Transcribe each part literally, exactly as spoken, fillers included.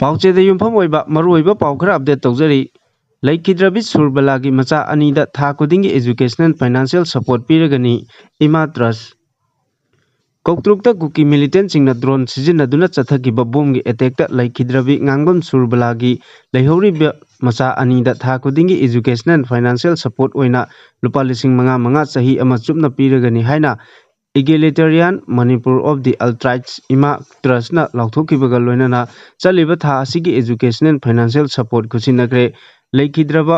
ꯄꯥꯎꯆꯦꯗ ꯌꯨꯝꯐꯝ ꯑꯣꯏꯕ ꯃꯔꯨꯑꯣꯏꯕ ꯄꯥꯎ ꯈꯔ ꯑꯞꯗꯦꯠ ꯇꯧꯖꯔꯤ꯫ ꯂꯩꯈꯤꯗ꯭ꯔꯕꯤ ꯁꯨꯔꯕꯂꯥꯒꯤ ꯃꯆꯥ ꯑꯅꯤꯗ ꯊꯥ ꯈꯨꯗꯤꯡꯒꯤ educational financial support ꯄꯤꯔꯒꯅꯤ ꯏꯃꯥ ꯇ꯭ꯔꯁ꯫ ꯀꯧꯇ꯭ꯔꯨꯛꯇ ꯀꯨꯀꯤ ꯃꯤꯂꯤꯇꯦꯟꯁꯤꯡꯅ ꯗ꯭ꯔꯣꯟ ꯁꯤꯖꯤꯟꯅꯗꯨꯅ ꯆꯠꯊꯈꯤꯕ ꯕꯣꯝꯒꯤ ꯑꯦꯇꯦꯛꯇ ꯂꯩꯈꯤꯗ꯭ꯔꯕꯤ ꯉꯥꯡꯕꯝ ꯁꯨꯔꯕꯂꯥꯒꯤ ꯂꯩꯍꯧꯔꯤꯕ ꯃꯆꯥ ꯑꯅꯤꯗ ꯊꯥ ꯈꯨꯗꯤꯡꯒꯤ educational financial support ꯑꯣꯏꯅ ꯂꯨꯄꯥ ꯂꯤꯁꯤꯡ ꯃꯉꯥ ꯃꯉꯥ ꯆꯍꯤ ꯑꯃ ꯆꯨꯞꯅ ꯄꯤꯔꯒꯅꯤ ꯍꯥꯏꯅ Egalitarian Manipur of the Altrites ꯏꯃꯥ ꯇ꯭ꯔꯁꯅ ꯂꯥꯎꯊꯣꯛꯈꯤꯕꯒ ꯂꯣꯏꯅꯅ ꯆꯠꯂꯤꯕ ꯊꯥ ꯑꯁꯤꯒꯤ educational financial support ꯈꯨꯠꯁꯤꯟꯅꯈ꯭ꯔꯦ꯫ ꯂꯩꯈꯤꯗ꯭ꯔꯕ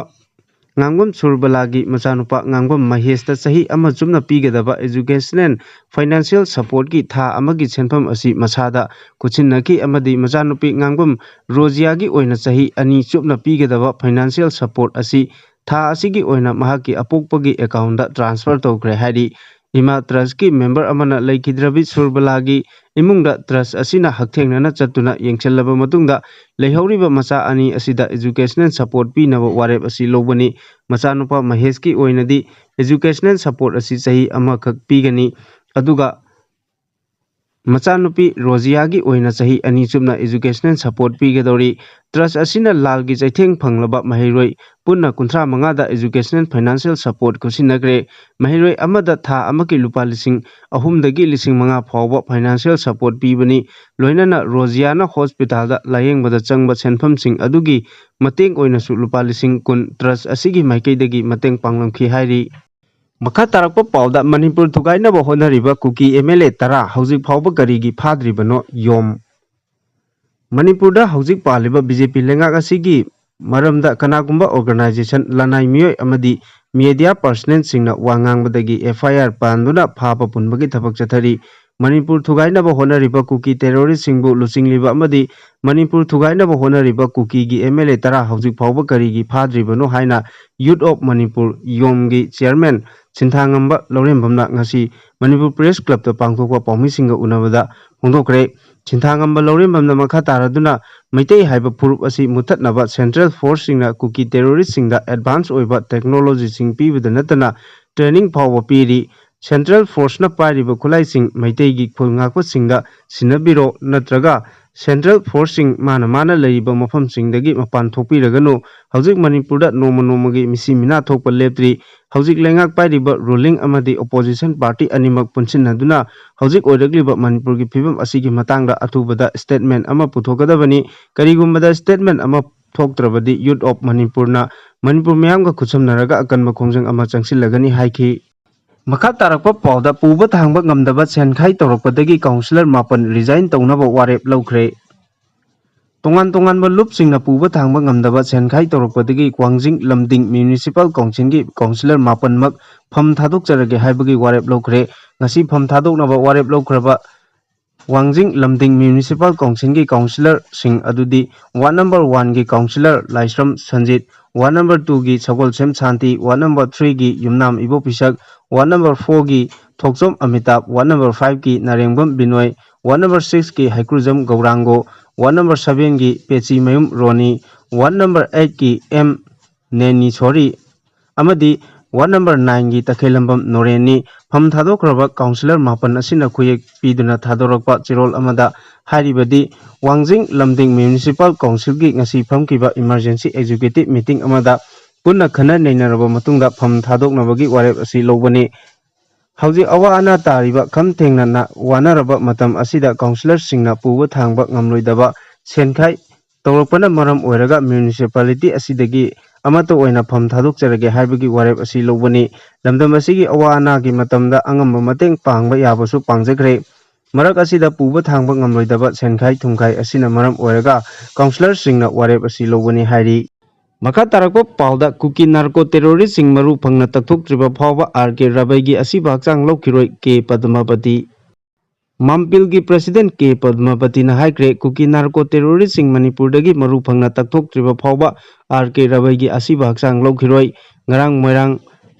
ꯉꯥꯡꯕꯝ ꯁꯨꯔꯕꯂꯥꯒꯤ ꯃꯆꯥꯅꯨꯄꯥ ꯉꯥꯡꯕꯝ ꯃꯍꯦꯁꯇ ꯆꯍꯤ ꯑꯃ ꯆꯨꯞꯅ ꯄꯤꯒꯗꯕ educational financial supportꯀꯤ ꯊꯥ ꯑꯃꯒꯤ ꯁꯦꯟꯐꯝ ꯑꯁꯤ ꯃꯁꯥꯗ ꯈꯨꯠꯁꯤꯟꯅꯈꯤ ꯑꯃꯗꯤ ꯃꯆꯥꯅꯨꯄꯤ ꯉꯥꯡꯕꯝ ꯔꯣꯖꯤꯌꯥꯒꯤ ꯑꯣꯏꯅ ꯆꯍꯤ ꯑꯅꯤ ꯆꯨꯞꯅ ꯄꯤꯒꯗꯕ financial support ꯑꯁꯤ ꯊꯥ ꯑꯁꯤꯒꯤ ꯑꯣꯏꯅ ꯃꯍꯥꯛꯀꯤ ꯑꯄꯣꯛꯄꯒꯤ accountꯇ transfer ꯇꯧꯈ꯭ꯔꯦ ꯍꯥꯏꯔꯤ꯫ ꯏꯃꯥ ꯇ꯭ꯔꯁꯀꯤ member ꯑꯃꯅ ꯂꯩꯈꯤꯗ꯭ꯔꯕꯤ ꯁꯨꯔꯕꯂꯥꯒꯤ ꯏꯃꯨꯡꯗ ꯇ꯭ꯔꯁ ꯑꯁꯤꯅ ꯍꯛꯊꯦꯡꯅꯅ ꯆꯠꯇꯨꯅ ꯌꯦꯡꯁꯤꯜꯂꯕ ꯃꯇꯨꯡꯗ ꯂꯩꯍꯧꯔꯤꯕ ꯃꯆꯥ ꯑꯅꯤ ꯑꯁꯤꯗ educational support ꯄꯤꯅꯕ ꯋꯥꯔꯦꯞ ꯑꯁꯤ ꯂꯧꯕꯅꯤ꯫ ꯃꯆꯥꯅꯨꯄꯥ ꯃꯍꯦꯁꯀꯤ ꯑꯣꯏꯅꯗꯤ educational support ꯑꯁꯤ ꯆꯍꯤ ꯑꯃꯈꯛ ꯄꯤꯒꯅꯤ, ꯑꯗꯨꯒ ꯃꯆꯥꯅꯨꯄꯤ ꯔꯣꯖꯤꯌꯥꯒꯤ ꯑꯣꯏꯅ ꯆꯍꯤ ꯑꯅꯤ ꯆꯨꯞꯅ educational support ꯄꯤꯒꯗꯧꯔꯤ꯫ ꯇ꯭ꯔꯁ ꯑꯁꯤꯅ ꯂꯥꯜꯒꯤ ꯆꯩꯊꯦꯡ ꯐꯪꯂꯕ ꯃꯍꯩꯔꯣꯏ ꯄꯨꯟꯅ ꯀꯨꯟꯊ꯭ꯔꯥ ꯃꯉꯥꯗ educational financial support ꯈꯨꯠꯁꯤꯟꯅꯈ꯭ꯔꯦ꯫ ꯃꯍꯩꯔꯣꯏ ꯑꯃꯗ ꯊꯥ ꯑꯃꯒꯤ ꯂꯨꯄꯥ ꯂꯤꯁꯤꯡ ꯑꯍꯨꯝꯗꯒꯤ ꯂꯤꯁꯤꯡ ꯃꯉꯥ ꯐꯥꯎꯕ financial support ꯄꯤꯕꯅꯤ꯫ ꯂꯣꯏꯅꯅ ꯔꯣꯖꯤꯌꯥꯅ hospitalꯗ ꯂꯥꯌꯦꯡꯕꯗ ꯆꯪꯕ ꯁꯦꯟꯐꯝꯁꯤꯡ ꯑꯗꯨꯒꯤ ꯃꯇꯦꯡ ꯑꯣꯏꯅꯁꯨ ꯂꯨꯄꯥ ꯂꯤꯁꯤꯡ ꯀꯨꯟ ꯇ꯭ꯔꯁ ꯑꯁꯤꯒꯤ ꯃꯥꯏꯀꯩꯗꯒꯤ ꯃꯇꯦꯡ ꯄꯥꯡꯂꯝꯈꯤ ꯍꯥꯏꯔꯤ꯫ ꯃꯈꯥ ꯇꯥꯔꯛꯄ ꯄꯥꯎꯗ, ꯃꯅꯤꯄꯨꯔ ꯊꯨꯒꯥꯏꯅꯕ ꯍꯣꯠꯅꯔꯤꯕ ꯀꯨꯀꯤ MLA ꯇꯔꯥ ꯍꯧꯖꯤꯛ ꯐꯥꯎꯕ ꯀꯔꯤꯒꯤ ꯐꯥꯗ꯭ꯔꯤꯕꯅꯣ? ꯌꯣꯝ꯫ ꯃꯅꯤꯄꯨꯔꯗ ꯍꯧꯖꯤꯛ ꯄꯥꯜꯂꯤꯕ BJP ꯂꯩꯉꯥꯛ ꯑꯁꯤꯒꯤ ꯃꯔꯝꯗ ꯀꯅꯥꯒꯨꯝꯕ organization, ꯂꯅꯥꯏ ꯃꯤꯑꯣꯏ ꯑꯃꯗꯤ media personalꯁꯤꯡꯅ ꯋꯥ ꯉꯥꯡꯕꯗꯒꯤ FIR ꯄꯥꯟꯗꯨꯅ ꯐꯥꯕ ꯄꯨꯟꯕꯒꯤ ꯊꯕꯛ ꯆꯠꯊꯔꯤ꯫ ꯃꯅꯤꯄꯨꯔ ꯊꯨꯒꯥꯏꯅꯕ ꯍꯣꯠꯅꯔꯤꯕ ꯀꯨꯀꯤ terroristꯁꯤꯡꯕꯨ ꯂꯨꯆꯤꯡꯂꯤꯕ ꯑꯃꯗꯤ ꯃꯅꯤꯄꯨꯔ ꯊꯨꯒꯥꯏꯅꯕ ꯍꯣꯠꯅꯔꯤꯕ ꯀꯨꯀꯤꯒꯤ MLA ꯇꯔꯥ ꯍꯧꯖꯤꯛ ꯐꯥꯎꯕ ꯀꯔꯤꯒꯤ ꯐꯥꯗ꯭ꯔꯤꯕꯅꯣ ꯍꯥꯏꯅ Youth of Manipur, ꯌꯣꯝꯒꯤ chairman ꯁꯤꯟꯊꯥꯉꯝꯕ ꯂꯧꯔꯦꯝꯕꯝꯅ ꯉꯁꯤ ꯃꯅꯤꯄꯨꯔ Press Clubꯇ ꯄꯥꯡꯊꯣꯛꯄ ꯄꯥꯎꯃꯤꯁꯤꯡꯒ ꯎꯅꯕꯗ ꯐꯣꯡꯗꯣꯛꯈ꯭ꯔꯦ꯫ ꯁꯤꯟꯊꯥꯉꯝꯕ ꯂꯧꯔꯦꯝꯕꯝꯅ ꯃꯈꯥ ꯇꯥꯔꯗꯨꯅ, ꯃꯩꯇꯩ ꯍꯥꯏꯕ ꯐꯨꯔꯨꯞ ꯑꯁꯤ ꯃꯨꯠꯊꯠꯅꯕ central forceꯁꯤꯡꯅ ꯀꯨꯀꯤ terroristꯁꯤꯡꯗ advance ꯑꯣꯏꯕ technologyꯁꯤꯡ ꯄꯤꯕꯗ ꯅꯠꯇꯅ training ꯐꯥꯎꯕ ꯄꯤꯔꯤ꯫ Central forceꯅ ꯄꯥꯏꯔꯤꯕ ꯈꯨꯠꯂꯥꯏꯁꯤꯡ ꯃꯩꯇꯩꯒꯤ ꯈꯨꯜ ꯉꯥꯛꯄꯁꯤꯡꯗ ꯁꯤꯟꯅꯕꯤꯔꯣ, ꯅꯠꯇ꯭ꯔꯒ ꯁꯦꯟꯇ꯭ꯔꯦꯜ ꯐꯣꯔꯁꯁꯤꯡ ꯃꯥꯅ ꯃꯥꯅ ꯂꯩꯔꯤꯕ ꯃꯐꯝꯁꯤꯡꯗꯒꯤ ꯃꯄꯥꯟ ꯊꯣꯛꯄꯤꯔꯒꯅꯨ꯫ ꯍꯧꯖꯤꯛ ꯃꯅꯤꯄꯨꯔꯗ ꯅꯣꯡꯃ ꯅꯣꯡꯃꯒꯤ ꯃꯤꯁꯤ ꯃꯤꯅꯥ ꯊꯣꯛꯄ ꯂꯦꯞꯇ꯭ꯔꯤ꯫ ꯍꯧꯖꯤꯛ ꯂꯩꯉꯥꯛ ꯄꯥꯏꯔꯤꯕ ꯔꯨꯂꯤꯡ ꯑꯃꯗꯤ ꯑꯣꯄꯣꯖꯤꯁꯟ ꯄꯥꯔꯇꯤ ꯑꯅꯤꯃꯛ ꯄꯨꯟꯁꯤꯟꯅꯗꯨꯅ ꯍꯧꯖꯤꯛ ꯑꯣꯏꯔꯛꯂꯤꯕ ꯃꯅꯤꯄꯨꯔꯒꯤ ꯐꯤꯕꯝ ꯑꯁꯤꯒꯤ ꯃꯇꯥꯡꯗ ꯑꯊꯨꯕꯗ ꯁ꯭ꯇꯦꯠꯃꯦꯟ ꯑꯃ ꯄꯨꯊꯣꯛꯀꯗꯕꯅꯤ꯫ ꯀꯔꯤꯒꯨꯝꯕꯗ ꯁ꯭ꯇꯦꯠꯃꯦꯟ ꯑꯃ ꯊꯣꯛꯇ꯭ꯔꯕꯗꯤ ꯌꯨꯠ ꯑꯣꯐ ꯃꯅꯤꯄꯨꯔꯅ ꯃꯅꯤꯄꯨꯔ ꯃꯤꯌꯥꯝꯒ ꯈꯨꯠꯁꯝꯅꯔꯒ ꯑꯀꯟꯕ ꯈꯣꯡꯖꯪ ꯑꯃ ꯆꯪꯁꯤꯜꯂꯒꯅꯤ ꯍꯥꯏꯈꯤ꯫ ꯃꯈꯥ ꯇꯥꯔꯛꯄ ꯄꯥꯎꯗ ꯄꯨꯕ ꯊꯥꯡꯕ ꯉꯝꯗꯕ ꯁꯦꯟꯈꯥꯏ ꯇꯧꯔꯛꯄꯗꯒꯤ ꯀꯥꯎꯟꯁꯤꯂꯔ ꯃꯥꯄꯟ ꯔꯤꯖꯥꯏꯟ ꯇꯧꯅꯕ ꯋꯥꯔꯦꯞ ꯂꯧꯈ꯭ꯔꯦ꯫ ꯇꯣꯉꯥꯟ ꯇꯣꯉꯥꯟꯕ ꯂꯨꯞꯁꯤꯡꯅ ꯄꯨꯕ ꯊꯥꯡꯕ ꯉꯝꯗꯕ ꯁꯦꯟꯈꯥꯏ ꯇꯧꯔꯛꯄꯗꯒꯤ ꯋꯥꯡꯖꯤꯡ ꯂꯝꯗꯤꯡ ꯃ꯭ꯌꯨꯅꯤꯁꯤꯄꯥꯜ ꯀꯥꯎꯟꯁꯤꯜꯒꯤ ꯀꯥꯎꯟꯁꯤꯂꯔ ꯃꯥꯄꯟꯃꯛ ꯐꯝ ꯊꯥꯗꯣꯛꯆꯔꯒꯦ ꯍꯥꯏꯕꯒꯤ ꯋꯥꯔꯦꯞ ꯂꯧꯈ꯭ꯔꯦ꯫ ꯉꯁꯤ ꯐꯝ ꯊꯥꯗꯣꯛꯅꯕ ꯋꯥꯔꯦꯞ ꯂꯧꯈ꯭ꯔꯕ ꯋꯥꯡꯖꯤꯡ ꯂꯝꯗꯤꯡ ꯃ꯭ꯌꯨꯅꯤꯁꯤꯄꯥꯜ ꯀꯥꯎꯟꯁꯤꯜꯒꯤ ꯀꯥꯎꯟꯁꯤꯂꯔꯁꯤꯡ ꯑꯗꯨꯗꯤ ꯋꯥꯔꯗ ꯅꯝꯕꯔ ꯋꯥꯟꯒꯤ ꯀꯥꯎꯟꯁꯤꯂꯔ ꯂꯥꯏꯁ꯭ꯔꯝ ꯁꯟꯖꯤꯠ, ꯋꯥꯔꯗ ꯅꯝꯕꯔ ꯇꯨꯒꯤ ꯁꯒꯣꯜꯁꯦꯝ ꯁꯥꯟꯇꯤ, ꯋꯥꯔꯗ ꯅꯝꯕꯔ ꯊ꯭ꯔꯤꯒꯤ ꯌꯨꯝꯅꯥꯝ ꯏꯕꯣꯄꯤꯁꯛ, ꯋꯥꯔꯗ ꯅꯝꯕꯔ ꯐꯣꯔꯒꯤ ꯊꯣꯛꯆꯣꯝ ꯑꯃꯤꯇꯥꯕ, ꯋꯥꯔꯗ ꯅꯝꯕꯔ ꯐꯥꯏꯚꯀꯤ ꯅꯥꯔꯦꯡꯕꯝ ꯕꯤꯅꯣꯏ, ꯋꯥꯔꯗ ꯅꯝꯕꯔ ꯁꯤꯛꯁꯀꯤ ꯍꯩꯀ꯭ꯔꯨꯖꯝ ꯒꯧꯔꯥꯡꯒꯣ, ꯋꯥꯔꯗ ꯅꯝꯕꯔ ꯁꯚꯦꯟꯒꯤ ꯄꯦꯆꯤꯃꯌꯨꯝ ꯔꯣꯅꯤ, ꯋꯥꯔꯗ ꯅꯝꯕꯔ ꯑꯩꯠꯀꯤ ꯑꯦꯝ ꯅꯦꯅꯤꯁꯣꯔꯤ ꯑꯃꯗꯤ ꯋꯥꯔꯗ ꯅꯝꯕꯔ ꯅꯥꯏꯟꯒꯤ ꯇꯈꯦꯜꯂꯝꯕꯝ ꯅꯣꯔꯦꯟꯅꯤ꯫ ꯐꯝ ꯊꯥꯗꯣꯛꯈ꯭ꯔꯕ ꯀꯥꯎꯟꯁꯤꯂꯔ ꯃꯥꯄꯟ ꯑꯁꯤꯅ ꯈꯨꯌꯦꯛ ꯄꯤꯗꯨꯅ ꯊꯥꯗꯣꯔꯛꯄ ꯆꯦꯔꯣꯜ ꯑꯃꯗ ꯍꯥꯏꯔꯤꯕꯗꯤ, ꯋꯥꯡꯖꯤꯡ ꯂꯝꯗꯤꯡ ꯃ꯭ꯌꯨꯅꯤꯁꯤꯄꯥꯜ ꯀꯥꯎꯟꯁꯤꯜꯒꯤ ꯉꯁꯤ ꯐꯝꯈꯤꯕ ꯏꯃꯔꯖꯦꯟꯁꯤ ꯑꯦꯛꯖꯤꯀ꯭ꯌꯨꯇꯤꯚ ꯃꯤꯇꯤꯡ ꯑꯃꯗ ꯄꯨꯟꯅ ꯈꯟꯅ ꯅꯩꯅꯔꯕ ꯃꯇꯨꯡꯗ ꯐꯝ ꯊꯥꯗꯣꯛꯅꯕꯒꯤ ꯋꯥꯔꯦꯞ ꯑꯁꯤ ꯂꯧꯕꯅꯤ꯫ ꯍꯧꯖꯤꯛ ꯑꯋꯥ ꯑꯅꯥ ꯇꯥꯔꯤꯕ ꯈꯝ ꯊꯦꯡꯅ ꯅ-, ꯋꯥꯅꯔꯕ ꯃꯇꯝ ꯑꯁꯤꯗ ꯀꯥꯎꯟꯁꯤꯂꯔꯁꯤꯡꯅ ꯄꯨꯕ ꯊꯥꯡꯕ ꯉꯝꯂꯣꯏꯗꯕ ꯁꯦꯟꯈꯥꯏ ꯇꯧꯔꯛꯄꯅ ꯃꯔꯝ ꯑꯣꯏꯔꯒ ꯃ꯭ꯌꯨꯅꯤꯁꯤꯄꯥꯂꯤꯇꯤ ꯑꯁꯤꯗꯒꯤ ꯑꯃꯠꯇ ꯑꯣꯏꯅ ꯐꯝ ꯊꯥꯗꯣꯛꯆꯔꯒꯦ ꯍꯥꯏꯕꯒꯤ ꯋꯥꯔꯦꯞ ꯑꯁꯤ ꯂꯧꯕꯅꯤ꯫ ꯂꯝꯗꯝ ꯑꯁꯤꯒꯤ ꯑꯋꯥ ꯑꯅꯥꯒꯤ ꯃꯇꯝꯗ ꯑꯉꯝꯕ ꯃꯇꯦꯡ ꯄꯥꯡꯕ ꯌꯥꯕꯁꯨ ꯄꯥꯡꯖꯈ꯭ꯔꯦ꯫ ꯃꯔꯛ ꯑꯁꯤꯗ ꯄꯨꯕ ꯊꯥꯡꯕ ꯉꯝꯂꯣꯏꯗꯕ ꯁꯦꯟꯈꯥꯏ ꯊꯨꯝꯈꯥꯏ ꯑꯁꯤꯅ ꯃꯔꯝ ꯑꯣꯏꯔꯒ ꯀꯥꯎꯟꯁꯤꯂꯔꯁꯤꯡꯅ ꯋꯥꯔꯦꯞ ꯑꯁꯤ ꯂꯧꯕꯅꯤ ꯍꯥꯏꯔꯤ꯫ ꯃꯈꯥ ꯇꯥꯔꯛꯄ ꯄꯥꯎꯗ ꯀꯨꯀꯤ ꯅꯥꯔꯀꯣ ꯇꯦꯔꯣꯔꯤꯁꯁꯤꯡ ꯃꯔꯨ ꯐꯪꯅ ꯇꯛꯊꯣꯛꯇ꯭ꯔꯤꯕ ꯐꯥꯎꯕ ꯑꯥꯔ ꯀꯦ ꯔꯥꯕꯩꯒꯤ ꯑꯁꯤꯕ ꯍꯛꯆꯥꯡ ꯂꯧꯈꯤꯔꯣꯏ ꯀꯦ ꯄꯗꯃꯥꯕꯇꯤ꯫ ꯃꯥꯝꯄꯤꯜꯒꯤ ꯄ꯭ꯔꯁꯤꯗꯦꯟꯠ ꯀꯦ ꯄꯗꯃꯥꯕꯇꯤꯅ ꯍꯥꯏꯈ꯭ꯔꯦ, ꯀꯨꯀꯤ ꯅꯥꯔꯀꯣ ꯇꯦꯔꯣꯔꯤꯁꯁꯤꯡ ꯃꯅꯤꯄꯨꯔꯗꯒꯤ ꯃꯔꯨ ꯐꯪꯅ ꯇꯛꯊꯣꯛꯇ꯭ꯔꯤꯕ ꯐꯥꯎꯕ ꯑꯥꯔ ꯀꯦ ꯔꯥꯕꯩꯒꯤ ꯑꯁꯤꯕ ꯍꯛꯆꯥꯡ ꯂꯧꯈꯤꯔꯣꯏ꯫ ꯉꯔꯥꯡ ꯃꯣꯏꯔꯥꯡ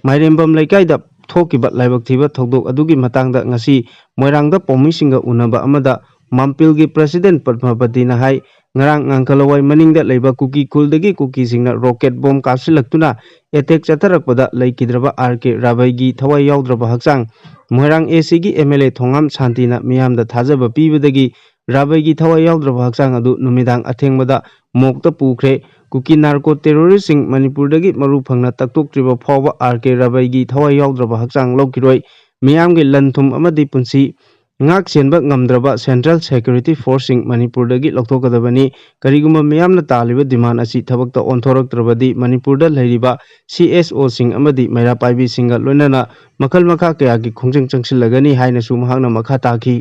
ꯃꯥꯏꯔꯦꯝꯕꯝ ꯂꯩꯀꯥꯏꯗ ꯊꯣꯛꯈꯤꯕ ꯂꯥꯏꯕꯛ ꯊꯤꯕ ꯊꯧꯗꯣꯛ ꯑꯗꯨꯒꯤ ꯃꯇꯥꯡꯗ ꯉꯁꯤ ꯃꯣꯏꯔꯥꯡꯗ ꯄꯥꯎꯃꯤꯁꯤꯡꯒ ꯎꯅꯕ ꯑꯃꯗ ꯃꯥꯝꯄꯤꯜꯒꯤ ꯄ꯭ꯔꯁꯤꯗꯦꯟꯠ ꯄꯗꯃꯥꯕꯇꯤꯅ ꯍꯥꯏ, ꯉꯔꯥꯡ ꯉꯥꯡꯈꯂꯋꯥꯏ ꯃꯅꯤꯡꯗ ꯂꯩꯕ ꯀꯨꯀꯤ ꯈꯨꯜꯗꯒꯤ ꯀꯨꯀꯤꯁꯤꯡꯅ ꯔꯣꯀꯦꯠ ꯕꯣꯝ ꯀꯥꯞꯁꯤꯜꯂꯛꯇꯨꯅ ꯑꯦꯇꯦꯛ ꯆꯠꯊꯔꯛꯄꯗ ꯂꯩꯈꯤꯗ꯭ꯔꯕ ꯑꯥꯔ ꯀꯦ ꯔꯥꯕꯩꯒꯤ ꯊꯋꯥꯏ ꯌꯥꯎꯗ꯭ꯔꯕ ꯍꯛꯆꯥꯡ ꯃꯣꯏꯔꯥꯡ ꯑꯦ ꯁꯤꯒꯤ ꯑꯦꯝ ꯑꯦꯜ ꯑꯦ ꯊꯣꯉꯥꯝ ꯁꯥꯟꯇꯤꯅ ꯃꯤꯌꯥꯝꯗ ꯊꯥꯖꯕ ꯄꯤꯕꯗꯒꯤ ꯔꯥꯕꯩꯒꯤ ꯊꯋꯥꯏ ꯌꯥꯎꯗ꯭ꯔꯕ ꯍꯛꯆꯥꯡ ꯑꯗꯨ ꯅꯨꯃꯤꯗꯥꯡ ꯑꯊꯦꯡꯕꯗ ꯃꯣꯛꯇ ꯄꯨꯈ꯭ꯔꯦ꯫ ꯀꯨꯀꯤ ꯅꯥꯔꯀꯣ ꯇꯦꯔꯣꯔꯤꯁ꯭ꯠꯁꯤꯡ ꯃꯅꯤꯄꯨꯔꯗꯒꯤ ꯃꯔꯨ ꯐꯪꯅ ꯇꯛꯊꯣꯛꯇ꯭ꯔꯤꯕ ꯐꯥꯎꯕ ꯑꯥꯔ ꯀꯦ ꯔꯥꯕꯩꯒꯤ ꯊꯋꯥꯏ ꯌꯥꯎꯗ꯭ꯔꯕ ꯍꯛꯆꯥꯡ ꯂꯧꯈꯤꯔꯣꯏ꯫ ꯃꯤꯌꯥꯝꯒꯤ ꯂꯟ ꯊꯨꯝ ꯑꯃꯗꯤ ꯄꯨꯟꯁꯤ ꯉꯥꯛ ꯁꯦꯟꯕ ꯉꯝꯗ꯭ꯔꯕ ꯁꯦꯟꯇ꯭ꯔꯦꯜ ꯁꯦꯀ꯭ꯌꯨꯔꯤꯇꯤ ꯐꯣꯔꯁꯁꯤꯡ ꯃꯅꯤꯄꯨꯔꯗꯒꯤ ꯂꯧꯊꯣꯛꯀꯗꯕꯅꯤ꯫ ꯀꯔꯤꯒꯨꯝꯕ ꯃꯤꯌꯥꯝꯅ ꯇꯥꯜꯂꯤꯕ ꯗꯤꯃꯥꯟ ꯑꯁꯤ ꯊꯕꯛꯇ ꯑꯣꯟꯊꯣꯔꯛꯇ꯭ꯔꯕꯗꯤ ꯃꯅꯤꯄꯨꯔꯗ ꯂꯩꯔꯤꯕ ꯁꯤ ꯑꯦꯁ ꯑꯣꯁꯤꯡ ꯑꯃꯗꯤ ꯃꯩꯔꯥ ꯄꯥꯏꯕꯤꯁꯤꯡꯒ ꯂꯣꯏꯅꯅ ꯃꯈꯜ ꯃꯈꯥ ꯀꯌꯥꯒꯤ ꯈꯣꯡꯖꯪ ꯆꯪꯁꯤꯜꯂꯒꯅꯤ ꯍꯥꯏꯅꯁꯨ ꯃꯍꯥꯛꯅ ꯃꯈꯥ ꯇꯥꯈꯤ꯫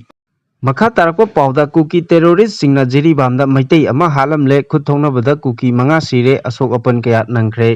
ꯃꯈꯥ ꯇꯥꯔꯛꯄ ꯄꯥꯎꯗ ꯀꯨꯀꯤ ꯇꯦꯔꯣꯔꯤꯁ꯭ꯠꯁꯤꯡꯅ ꯖꯤꯔꯤꯕꯥꯝꯗ ꯃꯩꯇꯩ ꯑꯃ ꯍꯥꯠꯂꯝꯂꯦ, ꯈꯨꯠ ꯊꯣꯛꯅꯕꯗ ꯀꯨꯀꯤ ꯃꯉꯥ ꯁꯤꯔꯦ, ꯑꯁꯣꯛ ꯑꯄꯟ ꯀꯌꯥ ꯅꯪꯈ꯭ꯔꯦ꯫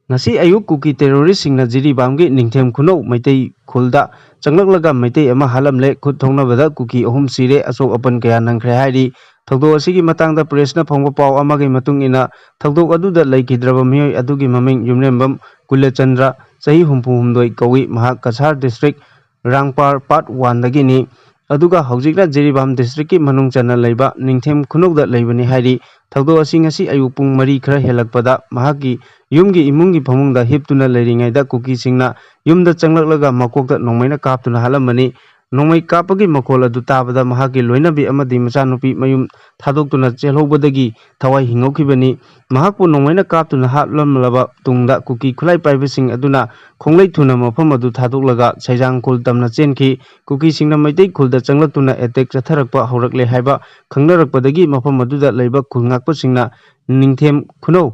ꯉꯁꯤ ꯑꯌꯨꯛ ꯀꯨꯀꯤ ꯇꯦꯔꯣꯔꯤꯁ꯭ꯠꯁꯤꯡꯅ ꯖꯤꯔꯤꯕꯥꯝꯒꯤ ꯅꯤꯡꯊꯦꯝ ꯈꯨꯅꯧ ꯃꯩꯇꯩ ꯈꯨꯜꯗ ꯆꯪꯂꯛꯂꯒ ꯃꯩꯇꯩ ꯑꯃ ꯍꯥꯠꯂꯝꯂꯦ, ꯈꯨꯠ ꯊꯣꯛꯅꯕꯗ ꯀꯨꯀꯤ ꯑꯍꯨꯝ ꯁꯤꯔꯦ, ꯑꯁꯣꯛ ꯑꯄꯟ ꯀꯌꯥ ꯅꯪꯈ꯭ꯔꯦ ꯍꯥꯏꯔꯤ꯫ ꯊꯧꯗꯣꯛ ꯑꯁꯤꯒꯤ ꯃꯇꯥꯡꯗ ꯄ꯭ꯔꯦꯁꯅ ꯐꯪꯕ ꯄꯥꯎ ꯑꯃꯒꯤ ꯃꯇꯨꯡ ꯏꯟꯅ, ꯊꯧꯗꯣꯛ ꯑꯗꯨꯗ ꯂꯩꯈꯤꯗ꯭ꯔꯕ ꯃꯤꯑꯣꯏ ꯑꯗꯨꯒꯤ ꯃꯃꯤꯡ ꯌꯨꯝꯂꯦꯝꯕꯝ ꯀꯨꯂꯆꯟꯗ꯭ꯔ, ꯆꯍꯤ ꯍꯨꯝꯐꯨ ꯍꯨꯝꯗꯣꯏ ꯀꯧꯏ꯫ ꯃꯍꯥꯛ ꯀꯁꯥꯔ ꯗꯤꯁꯇ꯭ꯔꯤꯛ ꯔꯥꯡꯄꯥꯔ ꯄꯥꯔꯠ ꯋꯥꯟꯗꯒꯤꯅꯤ꯫ ꯑꯗꯨꯒ ꯍꯧꯖꯤꯛꯅ ꯖꯤꯔꯤꯕꯥꯝ ꯗꯤꯁꯇ꯭ꯔꯤꯛꯀꯤ ꯃꯅꯨꯡ ꯆꯟꯅ ꯂꯩꯕ ꯅꯤꯡꯊꯦꯝ ꯈꯨꯅꯧꯗ ꯂꯩꯕꯅꯤ ꯍꯥꯏꯔꯤ꯫ ꯊꯧꯗꯣꯛ ꯑꯁꯤ ꯉꯁꯤ ꯑꯌꯨꯛ ꯄꯨꯡ ꯃꯔꯤ ꯈꯔ ꯍꯦꯜꯂꯛꯄꯗ ꯃꯍꯥꯛꯀꯤ ꯌꯨꯝꯒꯤ ꯏꯃꯨꯡꯒꯤ ꯐꯃꯨꯡꯗ ꯍꯤꯞꯇꯨꯅ ꯂꯩꯔꯤꯉꯩꯗ ꯀꯨꯀꯤꯁꯤꯡꯅ ꯌꯨꯝꯗ ꯆꯪꯂꯛꯂꯒ ꯃꯀꯣꯛꯇ ꯅꯣꯡꯃꯩꯅ ꯀꯥꯞꯇꯨꯅ ꯍꯥꯠꯂꯝꯕꯅꯤ꯫ ꯅꯣꯡꯃꯩ ꯀꯥꯞꯄꯒꯤ ꯃꯈꯣꯜ ꯑꯗꯨ ꯇꯥꯕꯗ ꯃꯍꯥꯛꯀꯤ ꯂꯣꯏꯅꯕꯤ ꯑꯃꯗꯤ ꯃꯆꯥꯅꯨꯄꯤ ꯃꯌꯨꯝ ꯊꯥꯗꯣꯛꯇꯨꯅ ꯆꯦꯜꯍꯧꯕꯗꯒꯤ ꯊꯋꯥꯏ ꯍꯤꯡꯍꯧꯈꯤꯕꯅꯤ꯫ ꯃꯍꯥꯛꯄꯨ ꯅꯣꯡꯃꯩꯅ ꯀꯥꯞꯇꯨꯅ ꯍꯥꯠꯂꯝꯂꯕ ꯇꯨꯡꯗ ꯀꯨꯀꯤ ꯈꯨꯠꯂꯥꯏ ꯄꯥꯏꯕꯁꯤꯡ ꯑꯗꯨꯅ ꯈꯣꯡꯂꯩ ꯊꯨꯅ ꯃꯐꯝ ꯑꯗꯨ ꯊꯥꯗꯣꯛꯂꯒ ꯁꯩꯖꯥꯡ ꯈꯨꯜ ꯇꯝꯅ ꯆꯦꯟꯈꯤ꯫ ꯀꯨꯀꯤꯁꯤꯡꯅ ꯃꯩꯇꯩ ꯈꯨꯜꯗ ꯆꯪꯂꯛꯇꯨꯅ ꯑꯦꯇꯦꯛ ꯆꯠꯊꯔꯛꯄ ꯍꯧꯔꯛꯂꯦ ꯍꯥꯏꯕ ꯈꯪꯅꯔꯛꯄꯗꯒꯤ ꯃꯐꯝ ꯑꯗꯨꯗ ꯂꯩꯕ ꯈꯨꯜ ꯉꯥꯛꯄꯁꯤꯡꯅ ꯅꯤꯡꯊꯦꯝ ꯈꯨꯅꯧ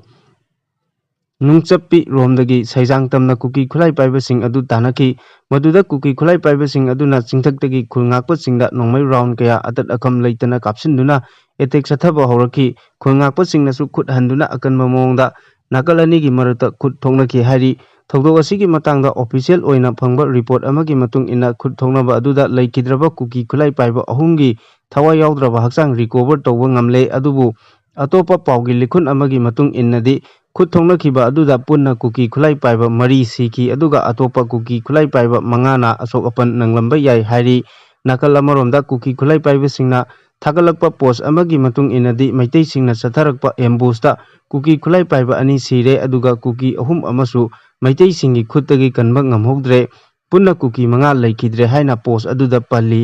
ꯅꯨꯡꯆꯞꯄꯤ ꯔꯣꯝꯗꯒꯤ ꯁꯩꯖꯥꯡ ꯇꯝꯅ ꯀꯨꯀꯤ ꯈꯨꯠꯂꯥꯏ ꯄꯥꯏꯕꯁꯤꯡ ꯑꯗꯨ ꯇꯥꯟꯅꯈꯤ꯫ ꯃꯗꯨꯗ ꯀꯨꯀꯤ ꯈꯨꯠꯂꯥꯏ ꯄꯥꯏꯕꯁꯤꯡ ꯑꯗꯨꯅ ꯆꯤꯡꯊꯛꯇꯒꯤ ꯈꯨꯜ ꯉꯥꯛꯄꯁꯤꯡꯗ ꯅꯣꯡꯃꯩ ꯔꯥꯎꯟ ꯀꯌꯥ ꯑꯇꯠ ꯑꯀꯝ ꯂꯩꯇꯅ ꯀꯥꯞꯁꯤꯟꯗꯨꯅ ꯑꯦꯇꯦꯛ ꯆꯠꯊꯕ ꯍꯧꯔꯛꯈꯤ꯫ ꯈꯨꯜ ꯉꯥꯛꯄꯁꯤꯡꯅꯁꯨ ꯈꯨꯠ ꯍꯟꯗꯨꯅ ꯑꯀꯟꯕ ꯃꯑꯣꯡꯗ ꯅꯥꯀꯜ ꯑꯅꯤꯒꯤ ꯃꯔꯛꯇ ꯈꯨꯠ ꯊꯣꯛꯅꯈꯤ ꯍꯥꯏꯔꯤ꯫ ꯊꯧꯗꯣꯛ ꯑꯁꯤꯒꯤ ꯃꯇꯥꯡꯗ ꯑꯣꯐꯤꯁꯤꯌꯦꯜ ꯑꯣꯏꯅ ꯐꯪꯕ ꯔꯤꯄꯣꯔꯠ ꯑꯃꯒꯤ ꯃꯇꯨꯡ ꯏꯟꯅ, ꯈꯨꯠ ꯊꯣꯛꯅꯕ ꯑꯗꯨꯗ ꯂꯩꯈꯤꯗ꯭ꯔꯕ ꯀꯨꯀꯤ ꯈꯨꯠꯂꯥꯏ ꯄꯥꯏꯕ ꯑꯍꯨꯝꯒꯤ ꯊꯋꯥꯏ ꯌꯥꯎꯗ꯭ꯔꯕ ꯍꯛꯆꯥꯡ ꯔꯤꯀꯣꯚꯔ ꯇꯧꯕ ꯉꯝꯂꯦ꯫ ꯑꯗꯨꯕꯨ ꯑꯇꯣꯞꯄ ꯄꯥꯎꯒꯤ ꯂꯤꯈꯨꯟ ꯑꯃꯒꯤ ꯃꯇꯨꯡ ꯏꯟꯅꯗꯤ, ꯈꯨꯠ ꯊꯣꯛꯅꯈꯤꯕ ꯑꯗꯨꯗ ꯄꯨꯟꯅ ꯀꯨꯀꯤ ꯈꯨꯠꯂꯥꯏ ꯄꯥꯏꯕ ꯃꯔꯤ ꯁꯤꯈꯤ, ꯑꯗꯨꯒ ꯑꯇꯣꯞꯄ ꯀꯨꯀꯤ ꯈꯨꯠꯂꯥꯏ ꯄꯥꯏꯕ ꯃꯉꯥꯅ ꯑꯁꯣꯛ ꯑꯄꯟ ꯅꯪꯂꯝꯕ ꯌꯥꯏ ꯍꯥꯏꯔꯤ꯫ ꯅꯥꯀꯜ ꯑꯃꯔꯣꯝꯗ, ꯀꯨꯀꯤ ꯈꯨꯠꯂꯥꯏ ꯄꯥꯏꯕꯁꯤꯡꯅ ꯊꯥꯒꯠꯂꯛꯄ ꯄꯣꯁ ꯑꯃꯒꯤ ꯃꯇꯨꯡ ꯏꯟꯅꯗꯤ, ꯃꯩꯇꯩꯁꯤꯡꯅ ꯆꯠꯊꯔꯛꯄ ꯑꯦꯝꯕꯨꯁꯇ ꯀꯨꯀꯤ ꯈꯨꯠꯂꯥꯏ ꯄꯥꯏꯕ ꯑꯅꯤ ꯁꯤꯔꯦ, ꯑꯗꯨꯒ ꯀꯨꯀꯤ ꯑꯍꯨꯝ ꯑꯃꯁꯨ ꯃꯩꯇꯩꯁꯤꯡꯒꯤ ꯈꯨꯠꯇꯒꯤ ꯀꯟꯕ ꯉꯝꯍꯧꯗ꯭ꯔꯦ꯫ ꯄꯨꯟꯅ ꯀꯨꯀꯤ ꯃꯉꯥ ꯂꯩꯈꯤꯗ꯭ꯔꯦ ꯍꯥꯏꯅ ꯄꯣꯁ ꯑꯗꯨꯗ ꯄꯜꯂꯤ꯫